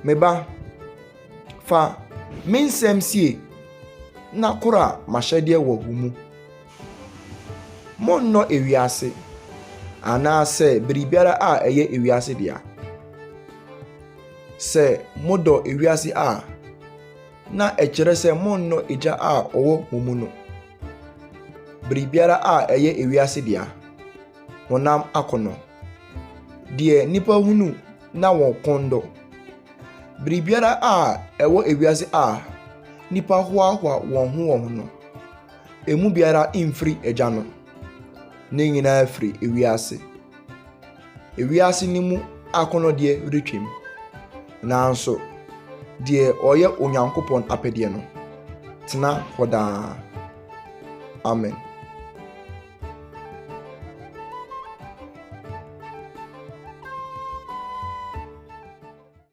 Me ba, fa me nsɛm sie na kora m'ahyɛdeɛ wɔ wo mu. Monnnɔ ewiase anaasɛ biribiara a ɛyɛ ewiase dea. Sɛ modɔ ewiase a, na ɛkyerɛ sɛ monnɔ Agya a ɔwɔ mo mu no. Biribiara a ɛyɛ ewiase dea, honam akɔnnɔ, deɛ nnipa hunu na wɔn kɔn dɔ, biribiara a ɛwɔ ewiase a nnipa hoahoa wɔn ho wɔ ho no, emu biara mfiri Agya no. Ne nyinaa firi ewiase. Ewiase no mu akɔnnɔdeɛ retwam, nanso deɛ ɔyɛ Onyankopɔn apɛdeɛ no tena hɔ daa. Amen.